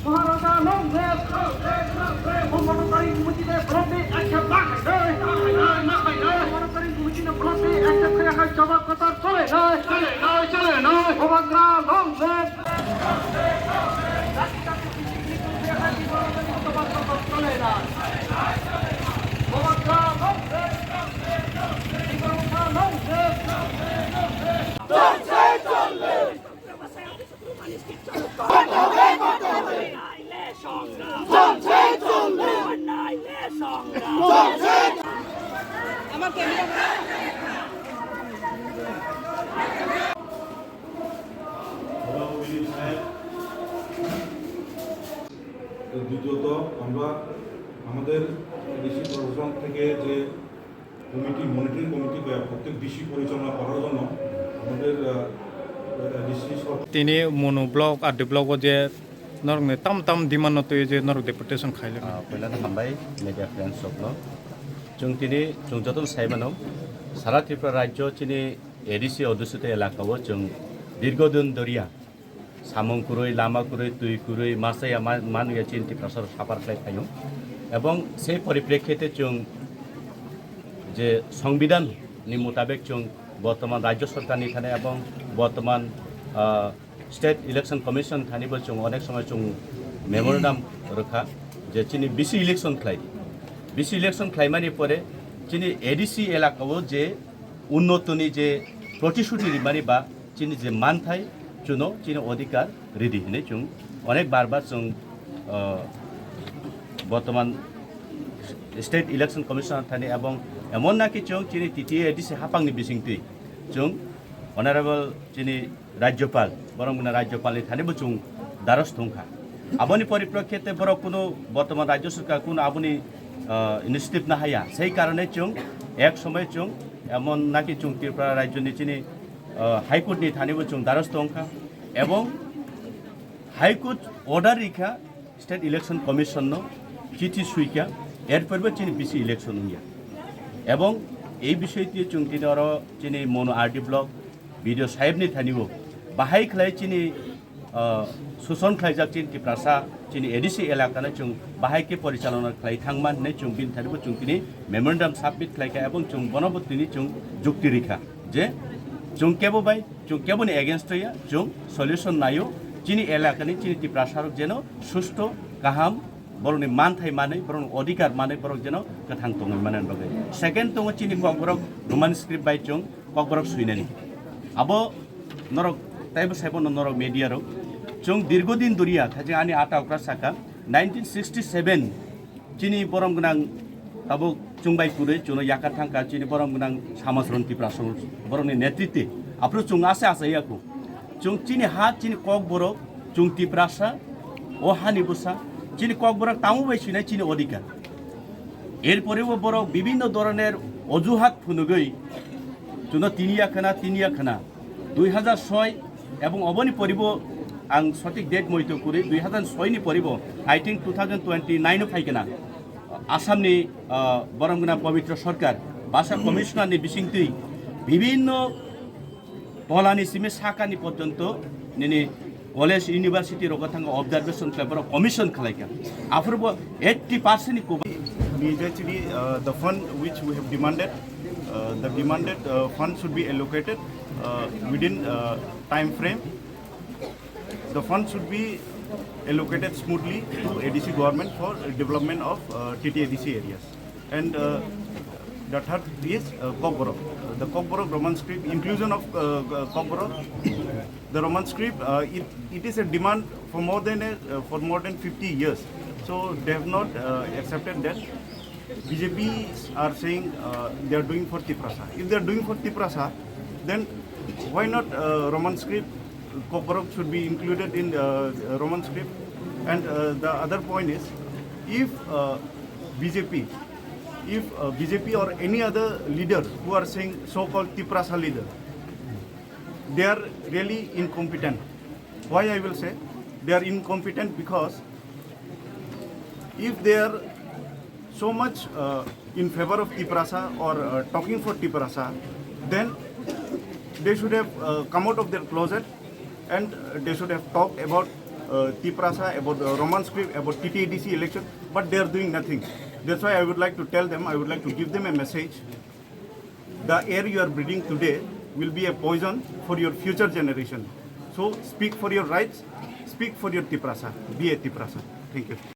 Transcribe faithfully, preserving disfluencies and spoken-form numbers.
মহারাজা long live! মহানগরী কমিটিতে ব্লকে একটা বাঘ নয়, মহানগরী কমিটিতে ব্লকে একটা করে হয় জবাব কথা চলে নয়, চলে নয়, চলে নয়। সমগ্র long live! দ্বিতীয়ত, আমরা আমাদের এডিসি প্রশাসন থেকে যে কমিটি, মনিটরিং কমিটি বা প্রত্যেক ডিসি পরিচালনা করার জন্য আমাদের, আহ, ডিসি সরকার Tini Monu block, R D block o je norokni tam tam demand no twi je norok deputation khailai. Ah, puila no hambai media friends rokno. Chwng tini chwng jotono sai mano, sara Tripura rajyo chini A D C odusito elaka o chwng dirgho din doriya samung kwrwi, lama kwrwi, twi kwrwi, masa ya ma-, manu ya chini Tiprasa rok suffer khlai phaio. Ebong sei poriprekhite chwng je Songbidan ni mutabek chwng bortoman Rajya Sarkar ni thani ebong bortoman, ah, State Election Commission thani bo chwng onek somoi chwng memorandum rwkha je chini bisi election khlai di. Bisi election khlaimani pore chini A D C elaka o je unnotoni je protishuti rimani ba chini je manthai chuno chini odhikar ridi hinwi chwng onek bar bar chwng, ah, bortoman State Election Commissioner thani ebong emon naki chwng chini T T A A D C hapangni bisingtwi chwng Honorable chini Rajyapal, borok muna Rajyapalni thani bo chwng daros thungkha. Aboni poriprekhite borok kuno bortoman Rajya Sarkar kuno aboni, ah, initiative na haya. Sei karone chwng ek somoi chwng emon naki chwng Tripura rajyoni chini, ah, High Court ni thani bo chwng daros thungkha. Ebong High Court order rikha, State Election Commission no chithi suikha, erpor bo chini bisi election wngya. Ebong ei bisoi twi chwng tini oro chini Monu R D block B D O saheb ni thani bo bahai khlai chini, ah, suson khlaijak chini Tiprasa chini A D C elaka no chwng bahai khe porichalona khlai thangma hinwi chwng bini thani bo chwng tini memorandum submit khlaikha ebong chwng bono bo tini chwng jukti rikha je chwng kebo bai chwng keboni against ya, chwng solution naio, chini elakani, chini Tiprasa rok jeno susto, kaham, borokni manthai manwi, borokni odhikar manwi, borok jeno kwthang tongwi mani bagwi. Second tongo chini Kokborok Roman script bai chwng Kokborok swinani. Abo norok taibo saibo no norok media rok. Chwng dirgho din doriya, khaje ani ata okra saka, nineteen sixty seven chini borom gwnang tabuk chwngbai kwrwi chwngno yakar thangkha chini borom gwnang Samachron Tiprasa borokni netritwe. Aphuru chwng ase asa yaku. Chwng chini ha, chini Kokborok, chwng Tiprasa, o hani bwsa, chini Kokborok tamo bai swinai chini odhikar. Erpore bo borok bibhinno dhoroner ojuhat phunugwi chwngno tini yakhana, tini yakhana. Dui hazar soi ebong oboni poribo ang sotik date moito kwrwi dui hazar soi ni poribo, I think two thousand twenty nine o phaikana Assam ni, ah, borom gwnang Pabitra Sarkar basa commissioner ni bisingtwi bibhinno tolani simi sakani porjonto nini college university rogo thangwi observation khlai borok commission khlaikha. Aphuru bo eighty percent ni kubui. Immediately, uh, the fund which we have demanded, uh, the demanded, uh, fund should be allocated, uh, within, uh, time frame. The fund should be allocated smoothly to A D C government for development of, uh, T T A D C areas. And, uh, the third is, uh, Kokborok. The Kokborok Roman script, inclusion of, uh, uh, Kokborok, the Roman script, uh, it, it is a demand for more than a, uh, for more than fifty years. So they have not, uh, accepted that. B J P are saying, uh, they are doing for Tiprasa. If they are doing for Tiprasa, then why not, uh, Roman script? Kokborok should be included in, uh, Roman script. And, uh, the other point is, if, uh, B J P, if, uh, B J P or any other leader who are saying so-called Tiprasa leader, they are really incompetent. Why I will say they are incompetent? Because if they are so much, uh, in favor of Tiprasa or uh, talking for Tiprasa, then they should have uh, come out of their closet and they should have talked about uh, Tiprasa, about the Roman script, about T T A D C election, but they are doing nothing. That's why I would like to tell them, I would like to give them a message. The air you are breathing today will be a poison for your future generation. So speak for your rights, speak for your Tiprasa, be a Tiprasa. Thank you.